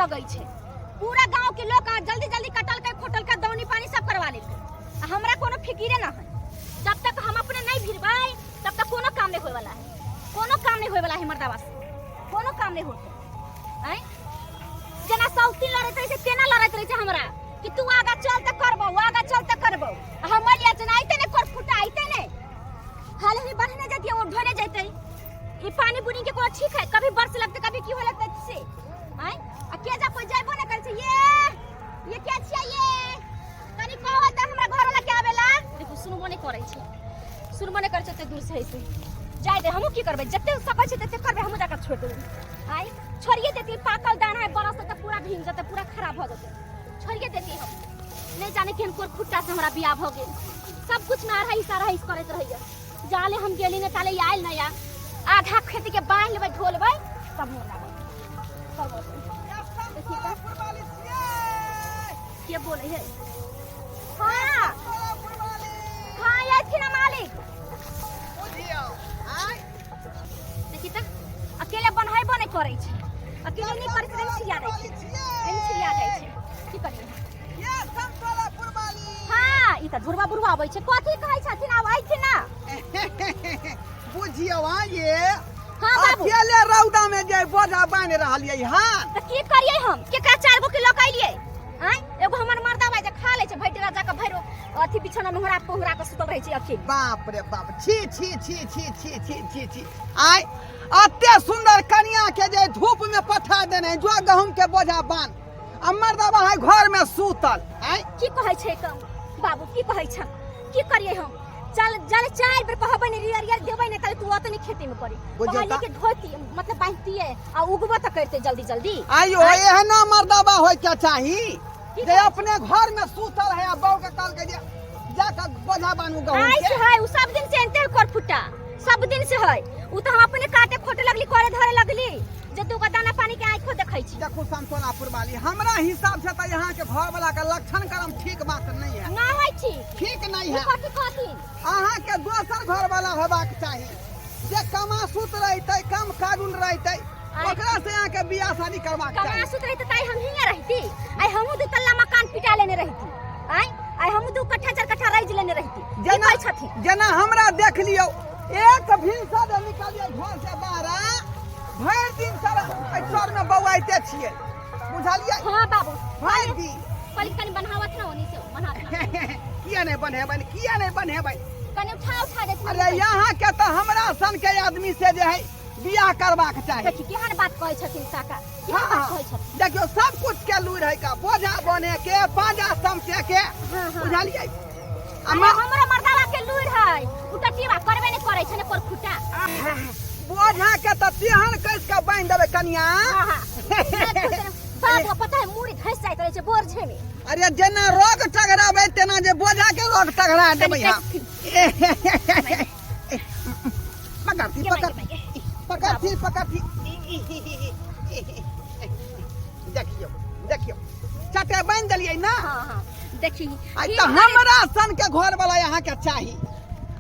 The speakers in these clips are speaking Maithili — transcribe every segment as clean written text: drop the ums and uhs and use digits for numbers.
लगै छै। पूरा गांव के लोग आ जल्दी जल्दी कटल के खोटल के दौनी पानी सब करवा लेलकै आ हमरा कोनो फिकिरे ना है। जब तक हम अपने नहीं भिड़बै तब तक कोनो काम नहीं होए वाला है, कोनो काम नहीं होए वाला है मर्दावा से, कोनो काम नहीं होते। आँय जेना सौतीन लड़ैत रहै छै तेना लड़ैत रहै छै हमरा कि तू आगा चल तऽ करबौ, आगा चल तऽ करबौ। आ हमर लिया जेना अइते ने कर फुटा अइते ने हाल ही बढ़ने जतियै ओ ढोने जैतै। ई पानी बुनी के कोनो ठीक है, कभी बरस लगते कभी की होए लगते से। आँय आ के जा कोई जाइबो ने करै छै। ये के छियै ये कनी कहो तऽ हमरा घर वाला के आवेला। देखू सुनबो नहि करै छै, सुनबो नहि करै छै, ओते दूर से है से जाय दे। हमहूँ की करबै, जते सकै छै तते करबै, हमहूँ जाकर छोड़ि देबै। आँय छोड़िए देती, पाकल दाना है बरस तऽ पूरा भींग जेतै, पूरा खराब भऽ जेतै, छोड़िए देती हम। नहि जाने केहन कोर खुट्टा से हमरा बियाह भऽ गेल। सब कुछ में अढ़ाई हिस्सा अढ़ाई करैत रहैया। जाले हम गेली ने ताले आयल ने या आधा खेती के बान्हि लेबै ढोलबै तब मोन लागत। तब देखी तऽ के बोलै है। हाँ हाँ अयथिन ना मालिक। देखी तऽ अकेले बनहेबो नहि करै छै, अकेले नहि करै छै, छिया जाइ छै, एहन छिया जाइ छै, की करियै। हाँ ई तऽ ढुरबा बुढ़वा अबै छै, कथी कहै छथिन आब अयथिन ना। बुझियौ हाँ ये हाँ बाबू। अकेले रौदा में जे बोझा बान्हि रहलियै हन। तऽ की करियै हम, केकरा चारि गो के लऽ के अयलियै? आँय एगो हमर मर्दा भाई जे खा लै छै भरि डेरा जाकऽ भरि अथी बिछौना में होरा पोहरा के सुतल रहै छै अकेले। बाप रे बाप, छी छी छी छी छी छी छी छी। आय अते सुंदर कनिया के जे धूप में पठा देने जो गहूम के बोझा बान्ह आ मर्दबा है घर में सुतल। आय की कहै छै कम बाबू, की कहै छ, की करियै हम? चल जल चारि बेर कहबै ने रियर रियर देबै ने ताले तू ओतनी खेती में करी। बुझियौ कहलियै तऽ। कि धोती मतलब बान्हतियै आ उगबो तऽ करतै जल्दी जल्दी। आइयो एहना मर्दबा होय के चाही की जे अपने घर में सुतल है आ बहू के कहलकै जे जाके बोझा बान्हू गहूम आइ के। से है उ सब दिन से एनते कर फुटा सब दिन से है उ तऽ हम अपने काटे खोटे लगली करे धरे लगली जे तू दाना पानी के आंखो देखै छी। देखू समतोलापुर वाली, हमरा हिसाब से तऽ यहाँ के घर वाला के लक्षण करम ठीक बात नहीं है। ना है ठीक, ठीक नहीं ई है। कथी कहथिन? अहाँ के दोसर घर वाला होबाक चाही जे कमासुत रहतै, कम काजुल रहतै, ओकरा से यहाँ के बियाह शादी करबाक चाही। कमासुत रहतै ताई हम हियाँ रहती, आइ हमहूँ दू तल्ला मकान पिटा लेने रहती, आइ आइ हमहूँ 2 कट्ठा 4 कट्ठा राइज लेने रहती। की जेना कहै छथिन? जेना हमरा देख लियौ, एक भिनसर जे निकलियै घर से बाहर, भरि दिन सर एहि चर में बौआइते छियै, बुझलियै? हाँ बाबू, भरि दिन। पहले कनी बनावत ना ओनी से बनावत ना। किया नहीं बनेबै, किया नहीं बनेबै? कनी उठा उठा देथिन। अरे यहाँ के तऽ हमरा सन के आदमी से जे है बियाह करबाक चाही। देखी केहन बात कहै छथिन काका, केहन हाँ, बात हाँ। कहै छथिन। देखियौ सब कुछ के लूर है का, बोझा बने के, पांजा समटे के, हाँ, हाँ। बुझलियै? अरे हमरो मर्दावा के लूर है, उ तऽ टीवा करबे नहीं करै छै ने कोर खुटा। बोझा के तऽ तेहन कस के बान्हि देबै कनिया। हाँ, हाँ। बाबू पता है मुड़ी धंसि जाइत रहै छै बोझे में। अरे जेना रोग टघराबै तेना जे बोझा के रोग टघरा देबै हम। पकड़ती, पकड़ती, पकड़ती, पकड़ती। देखियौ देखियौ चटे बान्हि देलियै ना। हाँ, हाँ। देखी। आइ तऽ हमरा सन के घर वाला यहाँ के चाही।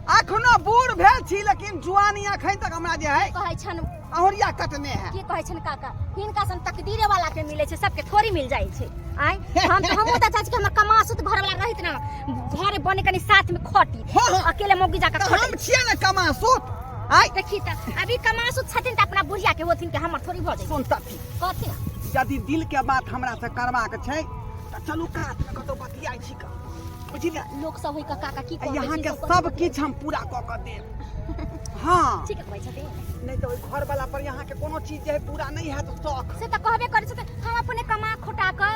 अखनो बूढ़ भेल छी लेकिन जुआनी अखन तक हमरा जे है कहै छन अहुरिया कटने है। की कहै छन काका, हिनका सन तकदीरे वाला के मिले छै, सबके थोड़ी मिल जाइ छै। आँय हम तऽ हमहूँ तऽ चाहै छी कि हमर कमासुत घर वाला रहित ना, घरे बने कनी साथ में खटी। हाँ, हाँ। अकेले मौगी जाके तऽ खटी। हम छियै ने कमासुत। आँय देखी तऽ अभी कमासुत छथिन तऽ अपना बुढ़िया के होथिन के हमर थोड़ी भऽ जाइ। सुन तथी। कहथिन ना। यदि दिल के बात हमरा से करबाक छै तऽ चलू कात में कतौ बतियाइ छी का, बुझलियै? लोक सब होय के काका की कहबै? यहाँ छी के सब सब किछु हम पूरा कऽ के देब। हाँ। ठीक कहै छथिन। नहीं तो ओहि घर वाला पर यहाँ के कोनो चीज जे है पूरा नहीं है तो शौक। से तऽ कहबे करै छथिन, हम अपने कमा खोटा के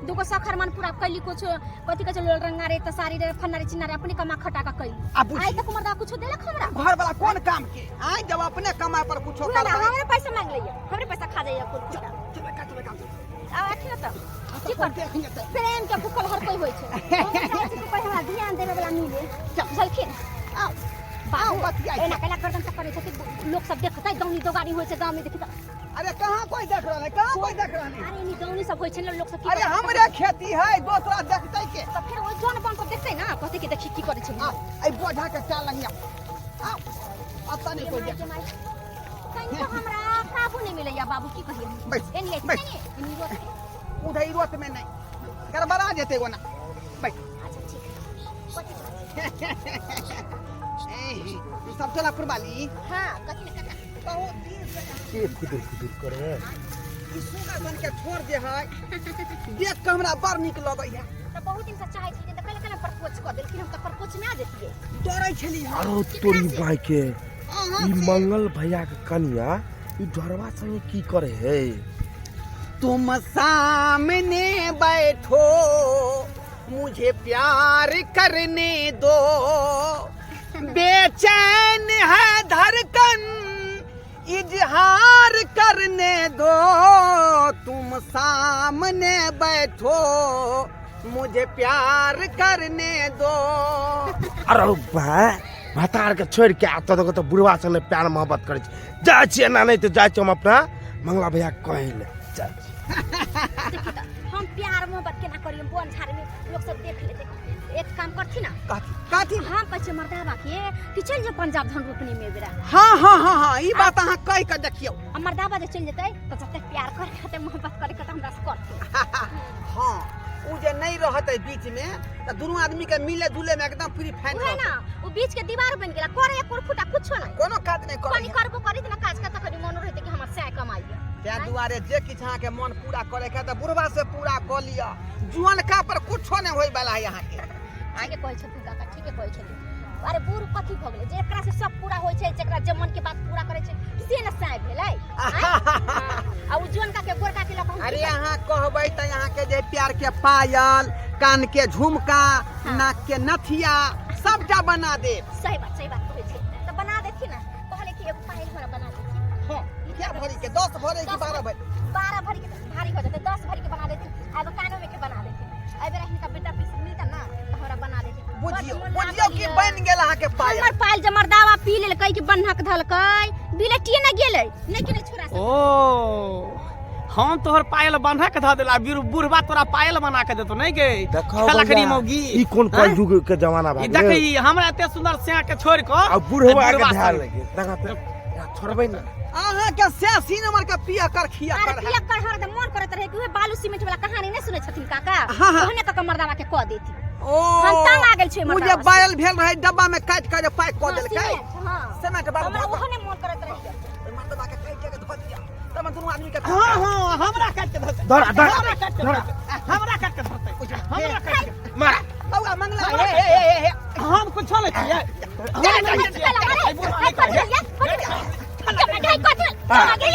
दूगो सखर मन पूरा कैली, कुछ कथी कहै छै लोल रंगा रे तऽ साड़ी रे फन्ना रे चिन्ना रे अपने कमा खटा के कैली। आ बुझी। आइ तक मर्दा कुछो देलक हमरा? घर वाला कोन काम के? आइ जब अपने कमाए पर कुछो ना, ना, करबै। हमरे पैसा मांग लैया, हमरे पैसा खा जाइया कुल खुटा। चल, चल, चल, चल, चल। आ अथी न तऽ की कोन करतै? देख लेतै? प्रेम के भूखल हर कोई होइ छै। हम चाहै छी कि कोई हमरा ध्यान देवे वाला मिले। चल। बुझलखिन? आउ। बाबू, आउ, बतियाइ एना छै। केना गर्दन तक करै छथिन, लोक सब देखतै, दौनी दोगारी होइ छै गाँव में देखी तऽ। अरे कहाँ कोई देख रहल है, कहाँ कोई देख रहल है? अरे एनी दौनी सब होइ छै ने, लोक सब की अरे करतै? हमरे खेती है, दोसरा देखतै के? तऽ फेर ओहि जन बन सब देखतै ना, कहतै कि देखी की करै छै। आ, एहि बोझा के चाल लगिया। आउ, अतऽ नहि कोई देख। कनिको हमरा काबू नहि मिलैया बाबू, की कहियै? बैस, एनी बैस। एनी, एनी रोड। उधर इरोत में नहीं गड़बड़ा जेतै ओना। बैठ। अच्छा ठीक है, कथी बात? ए, ई सब तोला पुरबाली। हाँ, कथी ने कथा। बहुत दिन से के खुदुर खुदुर करे? ई सुगा सन के छोड़ दे है, देख के हमरा बड़ नीक लगै है। तऽ बहुत दिन से चाहै छलियै तऽ कल कल प्रपोज कऽ देलखिन, हम तऽ प्रपोज नहि जेतियै। डरै छली हम। अरे तोरी भाई के, अहाँ ई से- मंगल भैया के कनिया ई ढोरवा संगे की करे है? तुम सामने बैठो, मुझे प्यार करने दो, बेचैन है धड़कन इजहार करने दो, तुम सामने बैठो, मुझे प्यार करने दो। अरे भाई, भतार के छोड़ के आता तो बुढ़वा संगे प्यार मोहब्बत करे छै। जाइ छियै ना, नहीं तो जाइ छियै हम अपना मंगला भैया के कहै ले जाइ छियै। देखी तऽ हम प्यार मोहब्बत केना करियै? बन झाड़ में लोग सब देख लेते। एक काम करथी ना। कथी कथी? हम कहै छियै मर्दाबा के कि चलि जाओ पंजाब धान रोपनी में बेरा। हाँ हाँ हाँ हाँ, ई बात अहाँ कहि के देखियौ। आ मर्दाबा जे चलि जेतै तऽ जते प्यार करे के हेतै, मोहब्बत करे के, तऽ हमरा से करतै। हाँ, उ जे नहीं रहतै बीच में तऽ दुनू आदमी के मिले जुले में एकदम फ्री फाइन। उहे ना, उ बीच के दीवार बनि गेला, करे एको फुटा कुछो नहीं। कोनो काज नहीं करे। कनी करबो करी त ना काज का, तऽ कनी मोनो रहतै कि हमर सैं कमाइए। तैं दुआरे जे किछु अहाँके मन पूरा करे के तऽ बुढ़वा से पूरा कऽ लिअ, जुअनका पर कुछो नहि होय वाला है अहाँके। ठीके कहै छथिन काका, ठीके कहै छथिन। अरे बूढ़ कथी भऽ गेलै? जेकरा से सब पूरा होइ छै, जेकरा जे मन के बात पूरा करै छै, से ने साँय भेलै। आँय? हाँ, आ उ जुअनका के गोरका के लऽ कऽ हम की अरे करबै? अहाँ कहबै तऽ अहाँके जे प्यार के पायल, कान के झुमका, नाक के नथिया सबटा बना देब। सही बात, सही बात कहै छै, तऽ बना देथिन ने। कहले कि एगो पायल हमरा बना देथिन। हाँ, क्या भरी के? 10 भरी की 12 भरी? 12 भरी के तऽ भारी हो जेतै, 10 भरी के बना देथिन आ एगो कानो में के बना देथिन। एहि बेरा हिनका बेटा पैसा मिलता ना तऽ हमरा बना देथिन। बड्ड बुझियौ, मोन बुझियौ कि लागैए। बनि गेल अहाँके पायल। हमर पायल जे मर्दावा पी लेलकै कि बन्हक धलकै, बिलटिए ने गेलै, नहि कि नहि छोरा सब। ओ हम तोहर पायल बन्हा के धऽ देला, बुढ़बा तोरा पायल बना के देतो नहीं गे? देखो खेलकनी भैया, मौगी। ई कोन आँय? कलयुग के जमाना भए ई गेलै। देखी, हमरा एते सुंदर स्या के छोड़ कऽ आ बुढ़वा के बुढ़वा ध्यान संग। लगे देखा तऽ, एकरा छोड़बै ना। अहाँ के 86 नंबर के पिया कर खिया अरे कर है। पिया कर हरदम मन करैत रहे कि उहे बालू सीमेंट वाला कहानी नहीं सुनै छथिन काका? हाँ, हाँ। ओहने कऽ के मर्दावा के कऽ देती। ओ हम तंग आ गेल छियै उ जे मर्दावा से। बायल भेल रहे डब्बा में काटि के जे पैक कऽ हाँ, देलकै। सीमेंट, हाँ। सीमेंट बालू हमरा धऽ कऽ। ओहो ने मन करैत रहे। ओहि मर्दबा के काटि के धऽ दिअ तब दुनू आदमी के। हाँ हाँ, हमरा काट के धरतै। धर, धर, हमरा काट के धर। धरतै, हमरा काट के धरतै, हमरा काट के। मारा। बौआ मंगला, हे हे हे हे। हम कुछो नहीं छियै, हम नहीं छियै। अरे, ई बुढ़वा नहीं कथी करै। ये? कथी? कथी? कथी?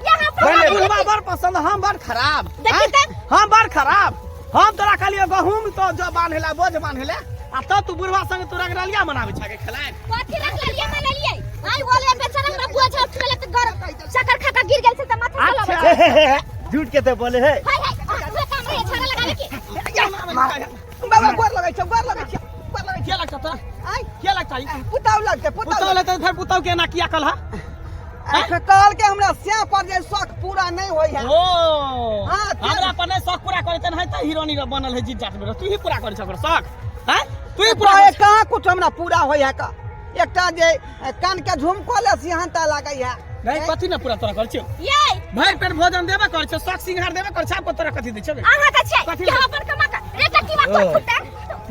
यहाँ पर हमरा बुढ़वा बड़ पसंद, हम बड़ खराब। देखी आँय? तऽ। हम बड़ खराब। हम तोरा कहलियो गहूम तो जो बान्हेला बोझ बान्हेला, आ तब तू बुढ़वा संग तू रंगरलिया मनाबै छके खेलाय। कथी रंगरलिया मनेलियै? आइ बोले बेचारा हमरा बोझ उठबेले तऽ गर चक्कर खा के गिर गेल छै तऽ माथा अच्छा। चलाबै छै। झूठ के ते बोले है। हाय हाय, उहे काम रहे छाड़ा लगावे के। बाबा गोर लगै छौ, गोर लगै छौ, गोर लगै छौ। के लगता तोरा? आइ के लगता ई? पुताव लगतै, पुताव। पुतौ लगतै? फेर पुतौ के एना किया कलहा? अच्छा, कहल के हमरा स्या पर जे शौक पूरा नहीं होई है। ओ हाँ, हमरा पर नहीं शौक पूरा करे है त हीरोनी बनल है जीत जात में, तू ही पूरा करे छ ओकर शौक हैं? तू ही पूरा कहे करै छ। कहाँ कुछ हमरा पूरा होई है का? एकटा जे कान के झुमको ले सिहनता लागै है। नहीं, कथी ना पूरा तोरा कर छियौ? ये भरि पेट भोजन देबे कर छियौ, शौक सिंगार देबे कर छियौ, आब तोरा कथी दै छियौ? अहाँ त छै कथी कि हम अपन कमा के रे कथी बा कोन फुटा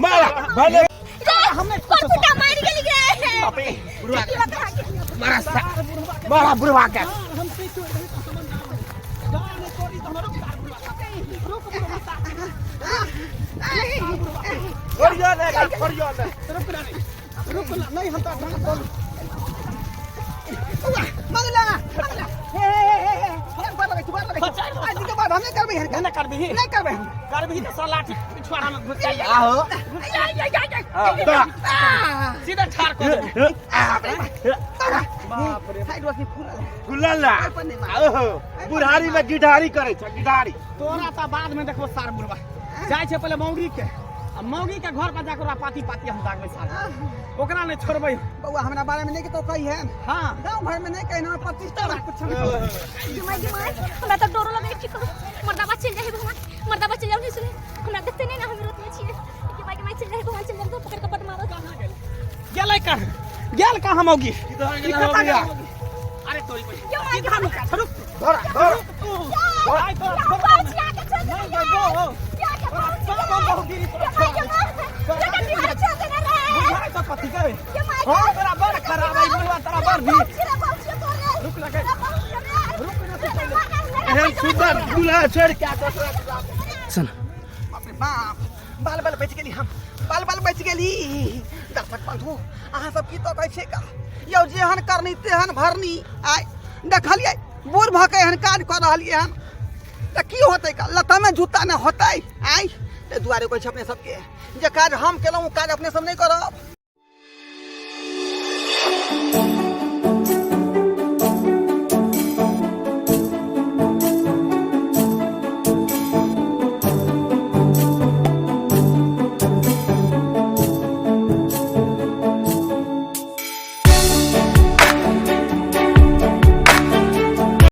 मारा भले। रे हम नहीं कोन फुटा मारि गेली रे। बाप रे, बुढ़वा कथी बा तोरा के? मारा मारा बुढ़वा के। हम से तोड़ दही त समझ ना आबै। जा नहीं तोड़ी त हमरो कार बुढ़वा के। रुक बुढ़वा ता। छोड़ियो ने, छोड़ियो ने। रुक ना, नहीं रुक ना, नहीं हम तो बौआ मंगला मंगला, हे हे हे हे हे, गोर लगै छी, गोर लगै छी। आज के बाद हम नहीं करबै हन। नहीं करबिही। नहीं करबै हम। करबिही त साला लाठी पिछुआड़ा में घुस जाई। आहो। सीधा ठार कर देबो। बाप रे। साइड रोशनी फूलल है। गुल्ला ला। एहि पर नहि मार। ओहो, बुढ़ारी में गिढारी करे छै, गिढारी। तोरा त बाद में देखबो सार बुढ़वा। जाइ छै पहिले मौगी के, आ मौगी के घर पर जाके ओकरा पाती पाती हम दागबै सार, ओकरा नहीं छोड़बै। बौआ हमरा बारे में नहीं तो कही है। हाँ। गांव घर में नहीं कही ना, प्रतिष्ठा बा कुछ नहीं। दिमाग दिमाग, हमरा त डरो लगै छै। कहू मर्दाबा चलि जाइ भगवान, मर्दाबा चलि जाउ, नहीं सुने हमरा देखते नहीं ना, हम रोत में छियै। दिमाग दिमाग, चलि जाइ भगवान, चलि जाउ, पकड़ के बड मारत। गेलै कहाँ? गेल कहाँ मौगी? किधर ई गेलै कतऽ मौगिया? गेल मौगी? अरे तोरी बहिन। क्यों मार इधर नुका, रुक। धर धर। तू। आइ तोरा यहाँ छोड़बै पहुँच आके चलि जाइ। के तोरा बहुत सब हम बहुगिरी तोरा के माय छोड़ा के मार दै के बिहार छोड़ देने रे बुझाइ तो कथी के के माय हाँ तोरा बड़ खराब है बुढ़वा तोरा बड़ भी रुक रुक लगे रुक ना तू पहिले एहन सुंदर दूल्हा छोड़ के आ दोसरा सुन बाप रे बाप, बाल बाल बचि गेली हम, बाल बाल बचि गेली। दर्शक बंधु, अहाँ सब की तकै छियै का यौ? जेहन करनी तेहन भरनी। आइ देखलियै बूढ़ भऽ के एहन काज कऽ रहलियै हन तऽ की होतै का? लतामे जूता नहि होतै। आइ ताहि दुआरे कहै छै अपने सबके, जे काज हम केलहुँ ओ काज अपने सब नहि करब।